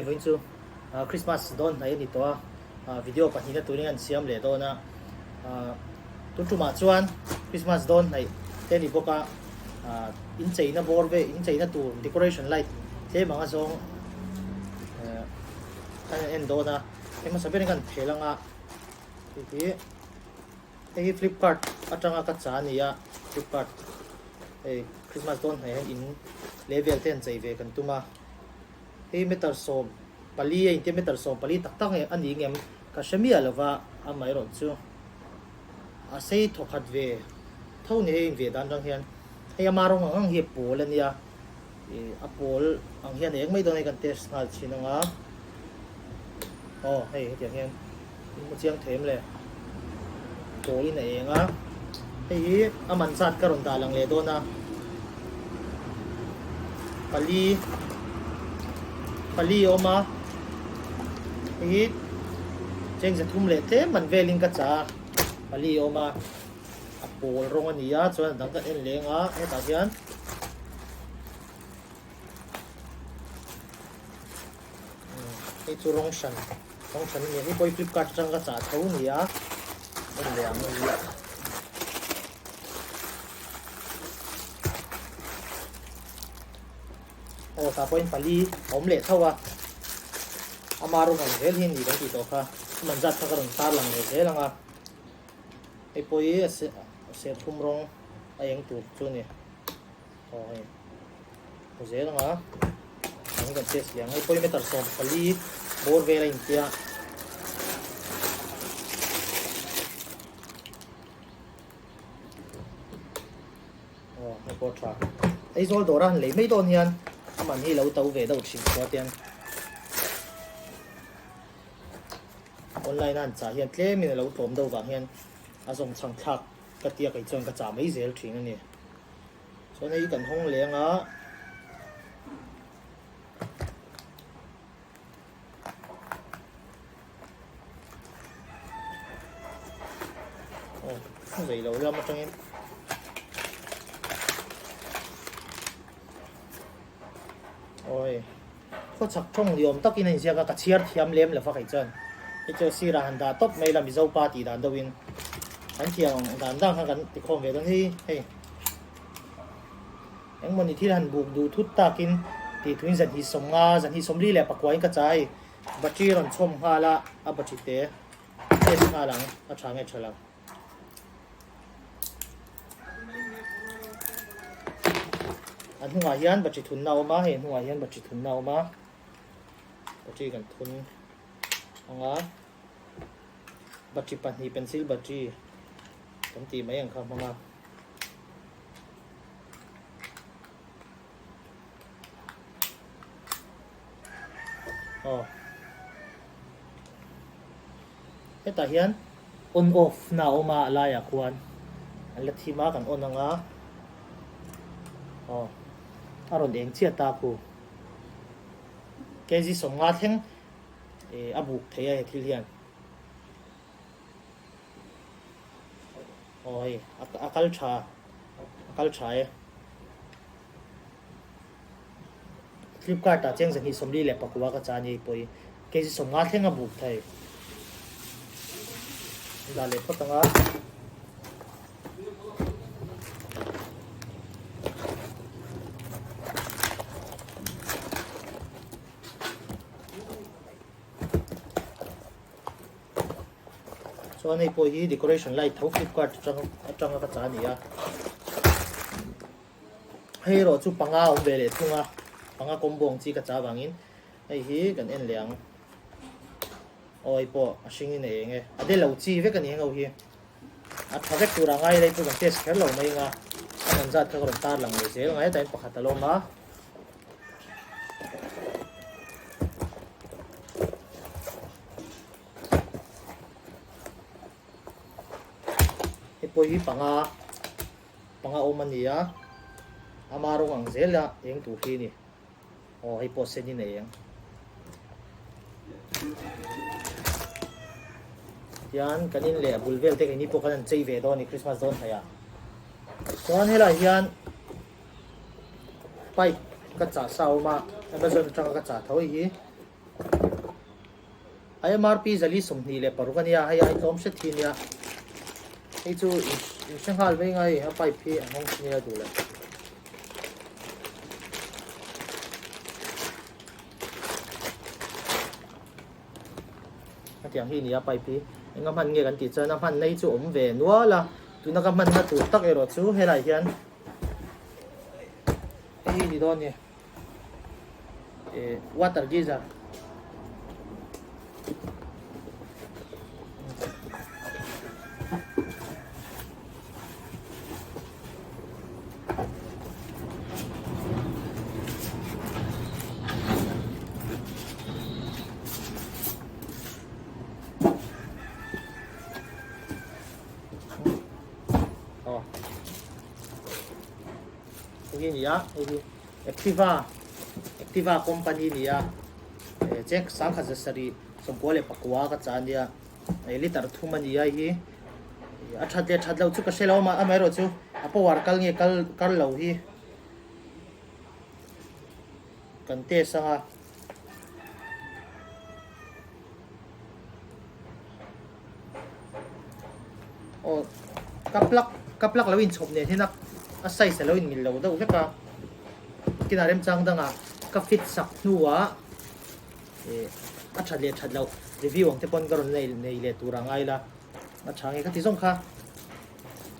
Vawiin chu Christmas dawn hnai a ni tawh a, video pahnihna turin an siam leh dawn a. Tun tumah chuan Christmas dawn hnaih te a ni bawk a, incheina bawr vel, incheina tur decoration light tlem anga zawng kan en dawn a. Hei hmasa berin kan phel anga hei hi hei hi Flipkart atanga ka cha a ni a, Flipkart hei Christmas dawn hnaih hian in leh vel te an chei ve kan tum a. Hei meter 14 a intia meter 14 tak tak a ni ngem ka hre miah lo va, amaherawh chu a sei thawkhat ve tho ni hei inve dan atang hian hei ama rawng ang ang hi a pawl a nia ih a pawl ang hian a eng mai dawn a hei kan test nghal thin ang a aw hei hetiang hian. In hmu chiang thei em le? Pawl in a eng a, hei hi a man zat ka rawn dah lang leh dawn a, pali pali a awm a, hei hi cheng zathum leh tlem man velin ka chah a, pali a awm a, a pawl rawng a ni a, chuan a dang ka en leng a, hetah hian. Hei chu rawng hran rawng hran a ni a hei pawh hi flipkart atang ka chah tho a ni a en leh ang hei hi aw tah pawhin pali a awm leh tho a ama rawng ang zel hi a ni kan tih tawh kha a man zat kha ka rawn tar lang leh zel ang a hei pawh hi a serthlum rawng a eng tur chu a ni. Aw hei hmu zel ang a heng hi kan test leh ang hei pawh hi meter 14 bawr vel a intia aw hei pawh tha Aizawl dawra han lei mai dawn hian a man hi lo to ve deuh thin khua te hian online a han chah hian tlemin a lo tlawm deuh vang hian a zawng chhang thlak ka tia kei chuan ka chah mai zel thin a ni. Chuan hei kan hawng leng a. Aw, zei lo lam atangin. Oi. Khawchhak tawng ni awm takin a inziak a, ka chhiar thiam lem lo va kei chuan. Hei chu sirah han dah tawp mai la Mizo pa tih dan deuhin kan thiam ang dan dan kha kan ti khawm ve dawn hi hei. Engmawni thil han buk duh thut takin tih thuin zanhnih 50 zanhnih 44 in ka chah hei. Battery rawn chhawm nghal a, a battery te test nghal ang a tha nge tha lo. A hnungah hian battery thunna a awm a, hei hnungah hian battery thunna a awm a, battery kan thun ang a, battery pahnih pencil battery kan tih mai ang kha hmang a. Aw. Hetah hian on off na a awm a a laiah khuan an la thim a kan on ang a aw a rawn eng chiah ta khu kg 50 thleng eh a buk thei a he thil hian aw hei a kal tha a kal tha e. Flipkart ah cheng 249 ka cha ni pawh i kg 50 thleng a buk thei. An dah leh phawt ang a. Chuan hei pawh hi decoration light tho Flipkart atang atanga ka cha a ni a. Hei erawh chu panga a awm ve leh thung a, panga combo ang chi ka chah avangin hei hi kan en leh ang. Aw hei pawh a hringin a eng e, a de lo chi vek a ni heng ho hi. A tha vek tur a ngai lai pawh kan test kher lo mai anga a man zat kha ka rawn tar lang leh zel ngai hetah hian pakhat a lo awm a. Hei pawh hi panga. Panga awm a ni a, ama rawng ang zel a eng tur hi a ni. Aw hei pawh sen in a eng. Tian kan in leh a bul vel te keini pawh kan han chei ve dawn a ni Christmas dawn hnaih ah. Chuan helai hian pipe ka chah sa a awm a, Amazon atanga ka chah tho hei hi. A MRP 426 a nia, hei ai tlawm hret hi a nia. Hei chu in hre nghal mai ngai a pipe hi a nghawng thin ila duh leh. Hetiang hi a ni a pipe hi. Enga hman nge kan tih chuan a hmanna hi chu awm ve nual a. Tuna ka hmanna tur tak erawh chu helai hian hei hi ni dawn a ni. Water geyser. Oh. Hei hi nia, hei hi Activa, Activa company nia, eh cheng 1124 ka cha nia, eh liter thum a nia hei hi, a that leh that loh chu ka hre lo a amaherawh chu a power kal nge kal kal lo hi kan test anga. Aw ka plug ka plug lo inchhawp nen hian a size a lo inmil lo deuh vek a kinah remchang dangah ka fit sak hnuah ih a that leh that loh review ang te pawn ka rawn nei nei leh tur a ngai la a tha nge ka ti zawng kha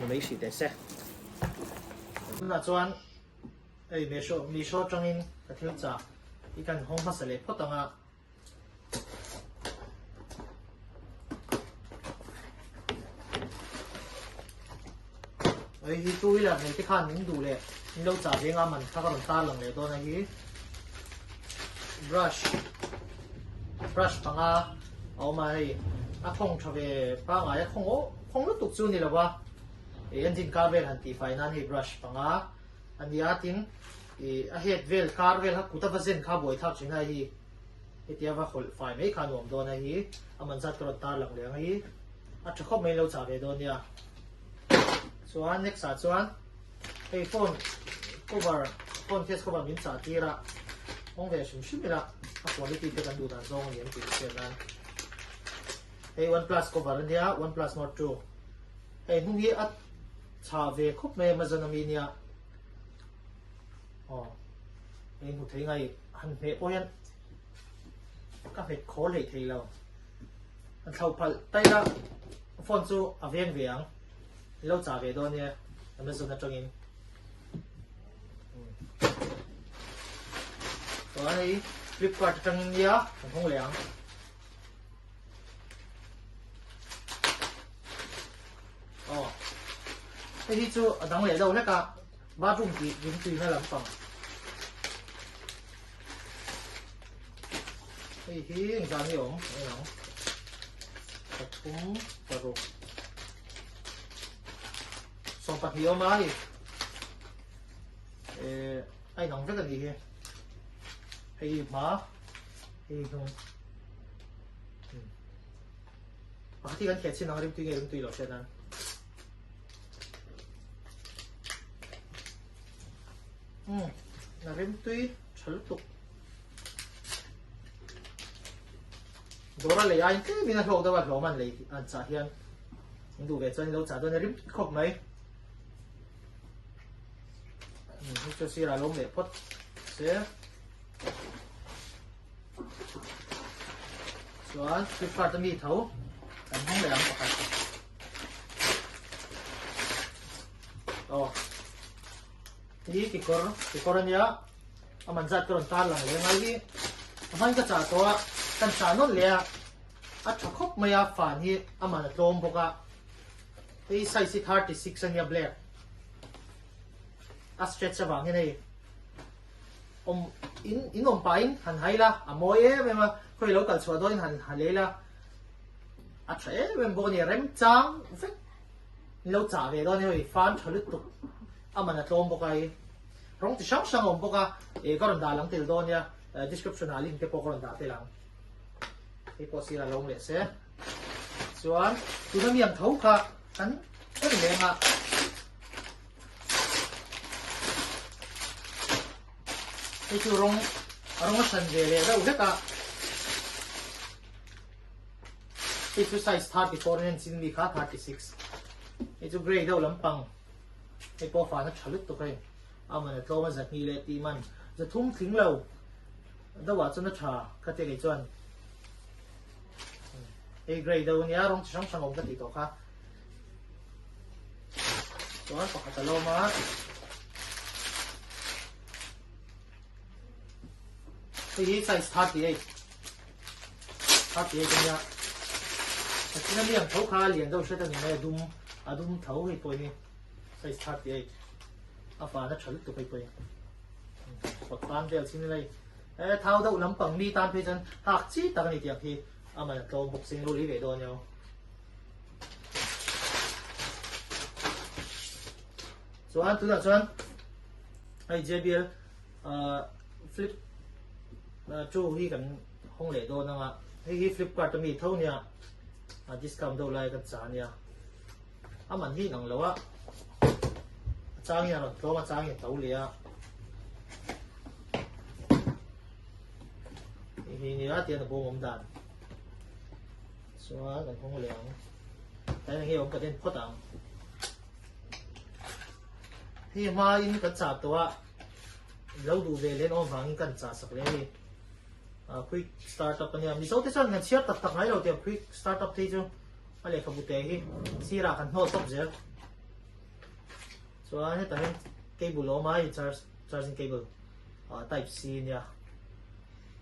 ni mai hrih teh se. Tunah chuan hei Meesho Meesho atangin ka thil chah i kan hawng hmasa leh phawt ang a. Hei hi two wheeler nei te khan min duh leh min lo chah veng a man kha ka rawn tar lang leh dawn a hi brush brush panga a awm a hei a khawng tha ve pangai a khawng aw khawng lutuk chu ni lo a engine car vel han tih fai nan hei brush panga a nia tin Ih a het vel kar vel kha kut a va zen kha buai thlak thin a hi hetia va hawlh fai mai kha nuam dawn a hi a man zat ka rawn tar lang leh ang hi a tha khawp mai lo chah ve dawn nia chuan next ah chuan hei phone cover phone case cover min chah tir a hawng ve hrim hrim ila a quality te kan duh dan zawng a ni ang tih hriat nan hei one plus cover a nia one plus note 2 hei hnung hi a chah ve khawp mai amazon ami nia. Aw hei hmu thei ngai han hmeh pawh hian ka hmet khawl hlei thei lo an thlo phalh tai a phone chu a veng ve ang lo cha ve dawn nia Amazon atangin chuan hei Flipkart atangin nia kan hawng leh ang Aw hei hi chu a dang leh deuh hlek a bathroom tih min tuina lampang hei hi engzah nge awm eng ang pathum paruk 22 awm a hei eh a inang vek a nih hi hei hma hei hnung Pakhat hi kan khet chin ang rimtui nge rimtui lo hriat nan. Um, na rimtui tha lutuk. Dawra lei aiin tlemin a hlawk deuh a hlawm an lei an chah hian in duh ve chuan in lo chah dawn a rimtui khawp mai. Um, hi chu sirah lo meh phawt se. Chuan Flipkart ami tho kan hmang leh ang pakhat. Aw. Hi kekawr, kekawr ania. A man zat ka rawn tar lang leh ngai hi. A hman ka chah tawh a, kan chah nawlh leh a. A tha khawp mai a, fan hi a man a tlawm bawk a. Hei size hi 36 ania black. A stretch avang hian hei. Awm in in awm pahin han hai la, a mawi em em a, khawi lo kal chhuah dawnin han ha lei la, a tha em em bawk a ni, remchang vek in lo chah ve dawn a ni hei, fan tha lutuk a man a tlawm bawk a hei, rawng chi hrang hrang a awm bawk a, ih ka rawn dah lang tel dawn nia, description ah link te pawh ka rawn dah tel ang, hei pawh sirah lo awm leh se, chuan tuna mi ang tho kha kan en leng a. Hei chu rawng a rawng a hran ve leh deuh hlek a. Hei chu size 34 in chin mi kha 36. Hei chu grey deuh lampang. Hei pawh fana tha lutuk hei. A man a tlawm a 200 leh tih man. 300 tling lo. Deuhah chuan a tha ka ti kei chuan. Hei grey deuh ania rawng chi hrang hrang awm ka tih tawh kha. Chuan pakhat a lawm a. Hei hi size 38. 38 ania. A china mi ang tho kha lian deuh hret a ni mai a dum a dum tho hei pawh hi size 38. A fan a tha lutuk hei pawh hi. Kawt tan vel chin ila e thau deuh lampang mi tan phei chuan hak chi tak a ni tiang khi a man a tlawm bawk sing rul hi ve dawn eo. Chuan tunah chuan hei JBL flip 2 hi kan hawng leh dawn anga hei hi Flipkart ami tho nia discount deuh lai kan cha ania a man hi inang lo a a chang hian a rawn tlawm a chang hian a to leh a hei hi nia tian a bawm awm dan chuan kan hawng leh ang tlai hei awm ka den phawt ang. Hei hmain kan chah tawh a, lo duh ve leh awm vangin kan chah sak leh a ni. Quick startup a nia, Mizo te chuan kan chhiar tak tak ngai lo tiang quick startup te hi chu a lehkhabu te hi sirah kan hnawl tawp zel. Chuan hetah hian cable a awm a, hei charge charging cable type C a nia,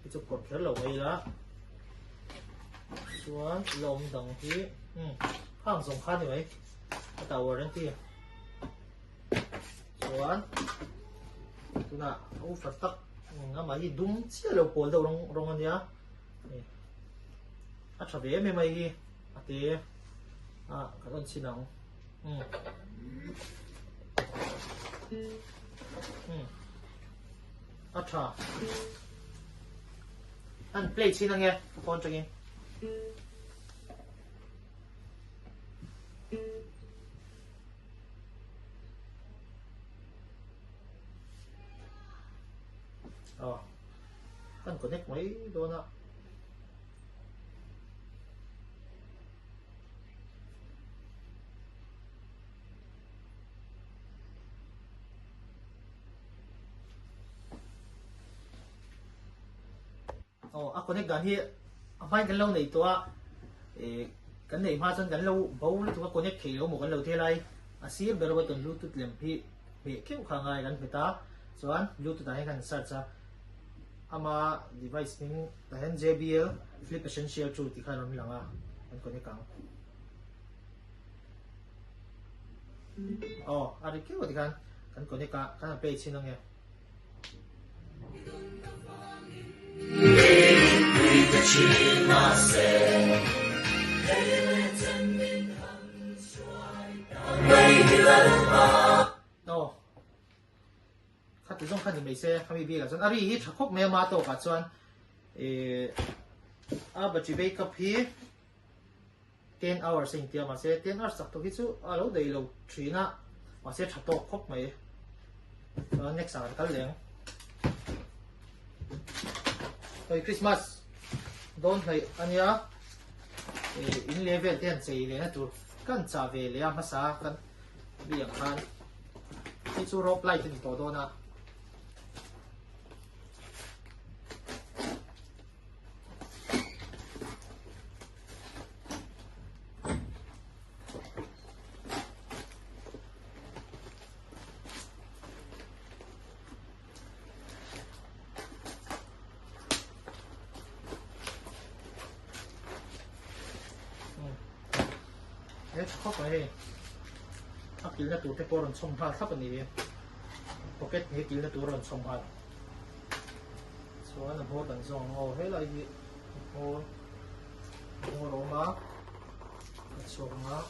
hei chu kawr kher lo mai ila. Chuan la awm dang hi khang zawng kha a ni mai. A ta warranty chuan tunah a ufa tak amah hi dum chiah lo pawl deuh rawng rawng a nia a tha ve em em mai hi a te a kan rawn chhin ang um um a tha an play chhin ange phone tangin. Aw kan connect mai dawn a. Aw a connect dan hi a hmain kan lo nei tawh a eh kan neih hma chuan kan lo bo lutuk a connect thei lo maw kan lo thei lai a sir ber button bluetooth lem hi hmeh keuh kha a ngai kan hmet a chuan bluetooth ah hian kan search a ama device hming tah hian JBL flip essential 2 tih kha a rawn lang a kan connect ang aw a ri keuh a tikhan kan connect a kan han play chhin ange. Aw khati zawng kha ni mai se khami bikah chuan a ri hi tha khawp mai a ma tawkah chuan eh a battery backup hi 10 hours a intia mahse 10 hours chak tawk hi chu a lo daih lo thin a mahse tha tawk khawp mai chuan next ah kan kal leh ang hei Christmas dawn hnaih ania in level te han chei leh na tur kan chah ve leh a hmasa kan mi ang khan hei chu rope light a ni tawh dawn a. He tha khawp mai hei a kilhna tur te pawh a rawn chhawm nghal thlap a ni hi pocket hi kilhna tur a rawn chhawm nghal. Chuan a hmawr kan zawng ang aw helai hi a hmawr a hmawr a awm a a chhuak ang a.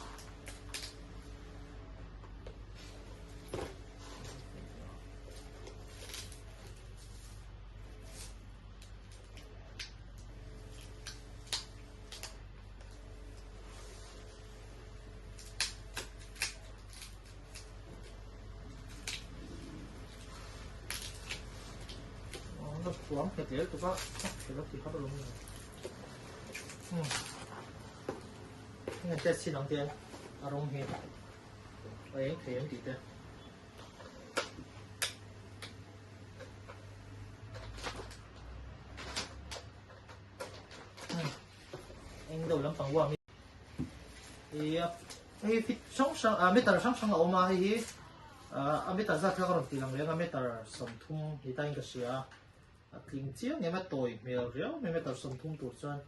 Khuang nghet leh lutuk a, a khelh a ti har lo mai. Heng test chin ang te a rawng hi a eng thei em tih te. Eng deuh lampang uam hi hei fit hrang hrang a meter hrang hrang a awm a hei hi a meter zat kha ka rawn tih lang leng a meter 30 ni ta in ka hria a tling chiang em a tawi hmel riau mai meter 30 tur chuan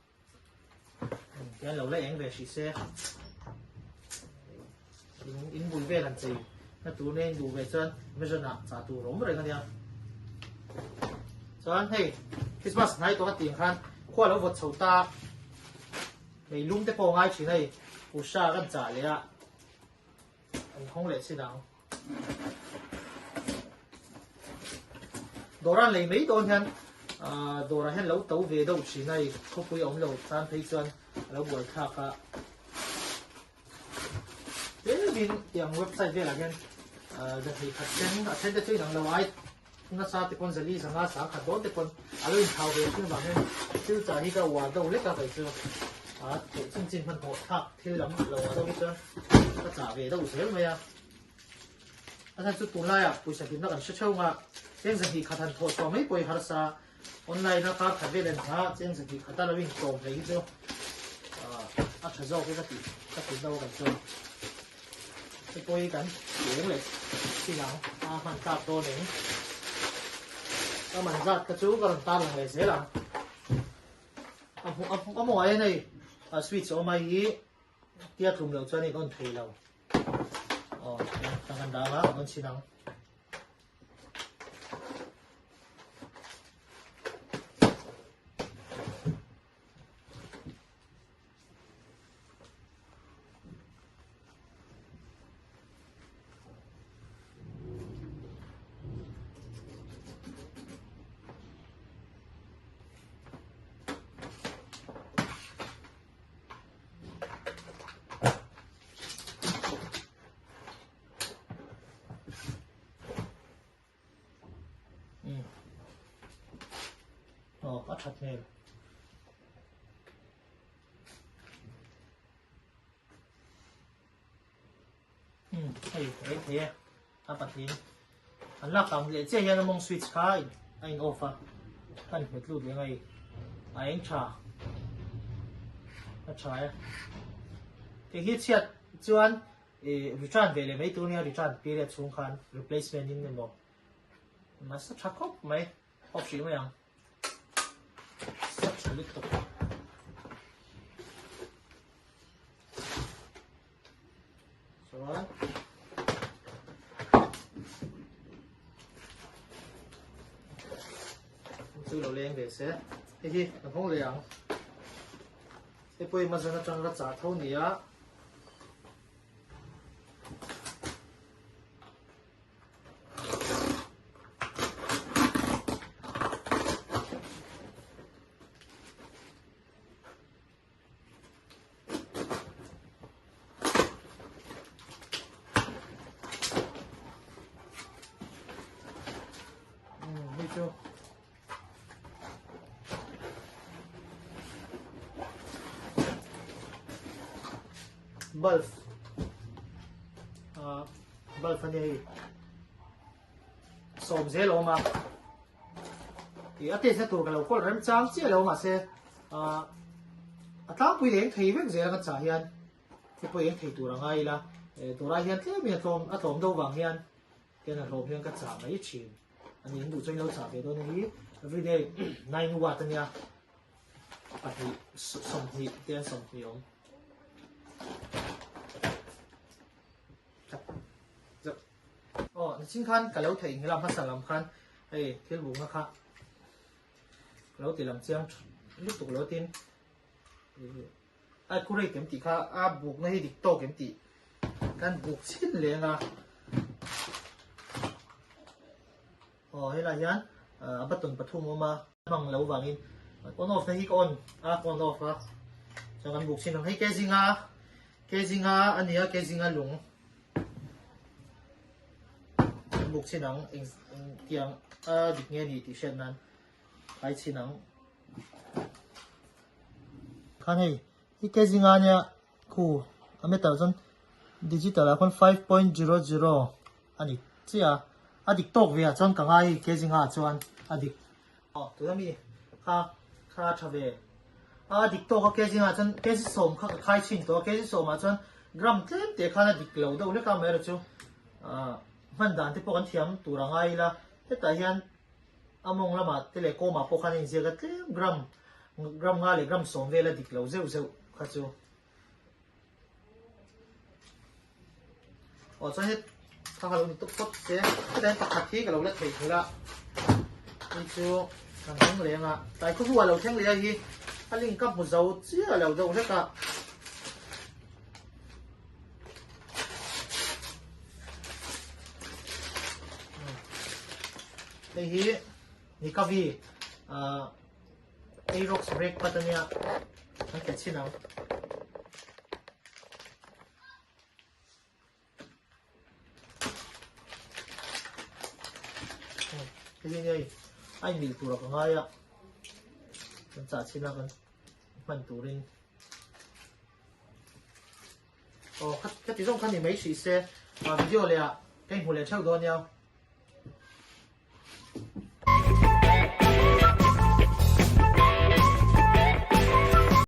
tian lo la eng ve hrih se in in bul vel an chei na tur nen duh ve chuan Amazon ah chah tur awm reng ania chuan hei Christmas hnai tawh a tih ang khan khua lo vawt chho ta mei lum te pawh ngai thin hei usha kan chah leh a an hawng leh chin ang dawr an lei mai dawn hian ah dawrah hian lo to ve deuh thin a hei khawpui a awm lo tan phei chuan a lo buai thlak a. Tlem tiang website velah hian zahnih khat then a then te chu inang lo ai nasa te pawn zali zanga sang khat dawn te pawn a lo inthau ve thin vang hian thil chah hi ka uar deuh lek a kei chu a theih chin chin hmanhmawh thlak thil lam lo a deuh hi chuan ka chah ve deuh zel mai a. A chhan chu tunlaiah pawisa hlimna kan hre theuh ang a, cheng zahnih khat han thawh chhuah mai pawh hi harsa Online a kar khat vel an hna cheng zahnih khata lo intlawm hlei hi chu a tha zawk hi ka tih ka ti deuh kan chuan hei pawh hi kan eng leh chin ang a hman tlak dawn eng ka man zat kha chu ka rawn tar lang leh zel ang a hmu a mawngah hian hei a switch awm a hi tia tlum loh chuan in on thei lo aw kan dang a on chin ang. Aw a that hmel. Um hei ei thei e a patling an lak ang leh chiah hian a mawng switch kha a in off a kan hmet lut leh ngai a eng tha a tha e hei hi chhiat chuan I return ve leh mai tur nia return period chhung khan replacement in emaw nasa tha khawp mai off hrih mai ang sa tha lutuk chuan chu lo leng ve se hei hi kan hawng leh ang hei pawh hi Amazon atang ka chah tho nia. Hei chu Bulb ah bulb a nia hei sawm zel a awm a ih a test na tur ka lo kawl rem chang chiah lo mahse ah a tlangpui leh eng thei vek zel ang a chah hian hei pawh eng thei tur a ngai ila eh dawrah hian tlem in a tlawm a tlawm deuh vang hian Ken a hlawm hian ka chah mai thin a ni, an duh chuan in lo chah ve dawn a hi everyday 9 watt a nia pahnih 20 te an 20 awm aw nichin khan ka lo theih nghilh a hmasa lam khan hei thil bukna kha ka lo ti lang chiang lutuk lo tin Accurate em tih kha a bukna hi dik tawk em tih kan buk chin leng a. Aw helai hian a button pathum a awm a. Hmang lo vangin on off na hi ka on a ka on off a. Chuan kan buk chin ang hei kezinga kezinga a ni a kezinga lung kan buk chin ang eng tiang a dik nge ni tih hriat nan ai chin ang. Khan hei hi kezinga nia. Khu a meter chuan digital ah khuan 5.00 a ni chiah a, a dik tawk ve ah chuan ka ngai hei kg nga ah chuan a dik. Aw tuna mi kha kha tha ve a dik tawk a kg nga ah chuan kg sawm kha ka khai chhin tawh a kg sawm ah chuan gram tlem te khan a dik lo deuh hlek a amaherawhchu chu ah hman dan te pawh kan thiam tur a ngai ila hetah hian a mawng lamah te leh kawmah pawh khan a inziak a tlem gram gram nga leh gram sawm vel a dik lo zeuh zeuh kha chu. Aw chuan het kha ka lo ni tawp phawt che hetah hian pakhat hi ka lo la theih nghilh a hei chu kan thleng leng a tlai khaw hnuah lo thleng leh a hi a link ka hmu zo chiah lo deuh hlek a. Hei hi Nikavi ah Aerox brake pad ania kan khelh chhin ang. Hei hi nia a inmil tur a ka ngai a kan chah chhin a kan hman turin. Aw khati zawng kha ni mai hrih se video leh ah ka inhmu leh theuh dawn nia.